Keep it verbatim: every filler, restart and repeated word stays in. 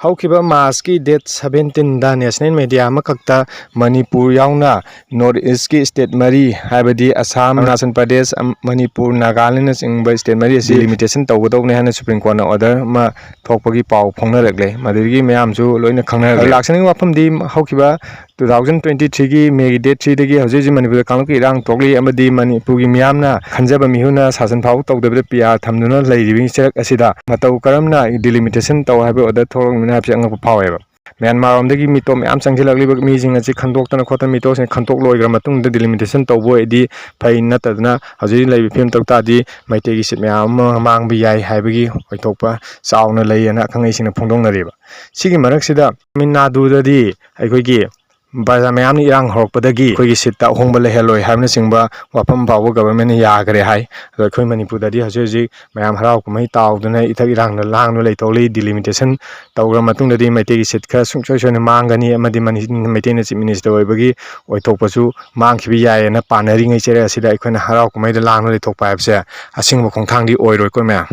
ꯍꯧꯈꯤꯕ ꯃꯥꯔꯆꯀꯤ date ꯁꯕꯦꯟꯇꯤꯟꯗ national media ꯑꯃꯈꯛꯇ ꯃꯅꯤꯄꯨꯔ ꯌꯥꯎꯅ ꯅꯣꯔꯠ ꯏꯁꯀꯤ ꯁ꯭ꯇꯦꯠ ꯃꯔꯤ, ꯍꯥꯏꯕꯗꯤ ꯑꯁꯥꯝ, ꯑꯔꯨꯅꯥꯆꯜ ꯄ꯭ꯔꯗꯦꯁ, ꯑꯝ-, ꯃꯅꯤꯄꯨꯔ, ꯅꯥꯒꯥꯂꯦꯟꯅꯆꯤꯡꯕ ꯁ꯭ꯇꯦꯠ ꯃꯔꯤ ꯑꯁꯤ ꯗꯤꯂꯤꯃꯤꯇꯦꯁꯟ ꯇꯧꯒꯗꯧꯕꯅꯤ ꯍꯥꯏꯅ ꯁꯨꯄ꯭ꯔꯤꯝ ꯀꯣꯔꯠꯅ ꯑꯣꯔꯗꯔ ꯑꯃ ꯊꯣꯛꯄꯒꯤ ꯄꯥꯎ ꯐꯣꯡꯅꯔꯛꯂꯦ꯫ ꯃꯗꯨꯗꯒꯤ ꯃꯌꯥꯝꯁꯨ ꯂꯣꯏꯅ ꯈꯪꯅꯔꯛꯂꯦ꯫ ꯂꯥꯛꯆꯅꯤꯡꯕ ꯋꯥꯐꯝꯗꯤ, ꯍꯧꯈꯤꯕ two thousand twenty threeꯒꯤ ꯃꯦꯒꯤ ꯗꯦꯠ threeꯗꯒꯤ ꯍꯧꯖꯤꯛ ꯍꯧꯖꯤꯛ ꯃꯅꯤꯄꯨꯔꯗ ꯀꯥꯡꯂꯨꯞꯀꯤ ꯏꯔꯥꯡ ꯊꯣꯛꯂꯤ ꯑꯃꯗꯤ ꯃꯅꯤꯄꯨꯔꯒꯤ ꯃꯤꯌꯥꯝꯅ ꯈꯟꯖꯕ ꯃꯤꯍꯨꯠꯅ ꯁꯥꯁꯟ ꯐꯥꯎ ꯇꯧꯗꯕꯤꯗ ꯄꯤ ꯑꯥꯔ ꯊꯝꯗꯨꯅ ꯂꯩꯔꯤꯕꯒꯤ ꯆꯩꯔꯛ ꯑꯁꯤꯗ ꯃꯇꯧ ꯀꯔꯝꯅ ꯗꯤꯂꯤꯃꯤꯇꯦꯁꯟ ꯇꯧ ꯍꯥꯏꯕ ꯑꯣꯔꯗꯔ ꯊꯣꯛꯂꯛꯂꯤꯕꯅ ꯍꯥꯏꯕꯁꯤ ꯑꯉꯛꯄ ꯐꯥꯎꯋꯦꯕ꯫ ꯃ꯭ꯌꯥꯟꯃꯥꯔ ꯂꯣꯝꯗꯒꯤ ꯃꯤꯇꯣꯞ ꯃꯌꯥꯝ ꯆꯪꯁꯤꯜꯂꯛꯂꯤꯕ ꯃꯤꯁꯤꯡ ꯑꯁꯤ ꯈꯟꯗꯣꯛꯇꯅ ꯈꯣꯠꯇꯅ ꯃꯤꯇꯣꯞꯁꯤꯡ ꯈꯟꯗꯣꯛ ꯂꯣꯏꯈ꯭ꯔ ꯃꯇꯨꯡꯗ ꯗꯤꯂꯤꯃꯤꯇꯦꯁꯟ ꯇꯧꯕ ꯑꯣꯏꯔꯗꯤ ꯐꯩ, ꯅꯠꯇꯗꯅ ꯍꯧꯖꯤꯛ ꯂꯩꯔꯤꯕ ꯐꯤꯕꯝ ꯇꯧ ꯇꯥꯔꯗꯤ ꯃꯩꯇꯩꯒꯤ ꯁꯤꯠ ꯃꯌꯥꯝ ꯑꯃ ꯃꯥꯡꯕ ꯌꯥꯏ ꯍꯥꯏꯕꯒꯤ ꯑꯣꯏꯊꯣꯛꯄ ꯆꯥꯎꯅ ꯂꯩꯌꯦꯅ ꯑꯈꯪ ꯑꯍꯩꯁꯤꯡꯅ ꯐꯣꯡꯗꯣꯛꯅꯔꯤꯕ꯫ ꯁꯤꯒꯤ ꯃꯔꯛꯁꯤꯗ ꯇꯥꯃꯤꯜ ꯅꯥꯗꯨꯗꯗꯤ ꯑꯩꯈꯣꯏꯒꯤ ꯄ꯭ꯔꯖꯥ ꯃꯌꯥꯝꯅ ꯏꯔꯥꯡ ꯍꯧꯔꯛꯄꯗꯒꯤ ꯑꯩꯈꯣꯏꯒꯤ ꯁꯤꯠꯇ ꯑꯍꯣꯡꯕ ꯂꯩꯍꯜꯂꯣꯏ ꯍꯥꯏꯕꯅꯆꯤꯡꯕ ꯋꯥꯐꯝ ꯐꯥꯎꯕ ꯒꯕꯔꯃꯦꯟꯅ ꯌꯥꯈ꯭ꯔꯦ ꯍꯥꯏ꯫ ꯑꯗꯣ ꯑꯩꯈꯣꯏ ꯃꯅꯤꯄꯨꯔꯗꯗꯤ ꯍꯧꯖꯤꯛ ꯍꯧꯖꯤꯛ ꯃꯌꯥꯝ ꯍꯔꯥꯎ ꯀꯨꯝꯍꯩ ꯇꯥꯎꯗꯨꯅ ꯏꯊꯛ ꯏꯔꯥꯡꯗ ꯂꯥꯡꯗꯨꯅ ꯂꯩꯊꯣꯛꯂꯤ꯫ ꯗꯤꯂꯤꯃꯤꯇꯦꯁꯟ ꯇꯧꯈ꯭ꯔ ꯃꯇꯨꯡꯗꯗꯤ ꯃꯩꯇꯩꯒꯤ ꯁꯤꯠ ꯈꯔ ꯁꯨꯡꯁꯣꯏ ꯁꯣꯏꯗꯅ ꯃꯥꯡꯒꯅꯤ ꯑꯃꯗꯤ ꯃꯅꯤ-, ꯃꯩꯇꯩꯅ ꯆꯤꯐ ꯃꯤꯅꯤꯁꯇꯔ ꯑꯣꯏꯕꯒꯤ ꯑꯣꯏꯊꯣꯛꯄꯁꯨ ꯃꯥꯡꯈꯤꯕ ꯌꯥꯏꯌꯦꯅ ꯄꯥꯅꯔꯤꯉꯩ ꯆꯩꯔꯛ ꯑꯁꯤꯗ ꯑꯩꯈꯣꯏꯅ ꯍꯔꯥꯎ ꯀꯨꯝꯍꯩꯗ ꯂꯥꯡꯗꯨꯅ ꯂꯩꯊꯣꯛꯄ ꯍꯥꯏꯕꯁꯦ ꯑꯁꯦꯡꯕ ꯈꯣꯡꯊꯥꯡꯗꯤ ꯑꯣꯏꯔꯣꯏꯀꯣ ꯃꯌꯥꯝ꯫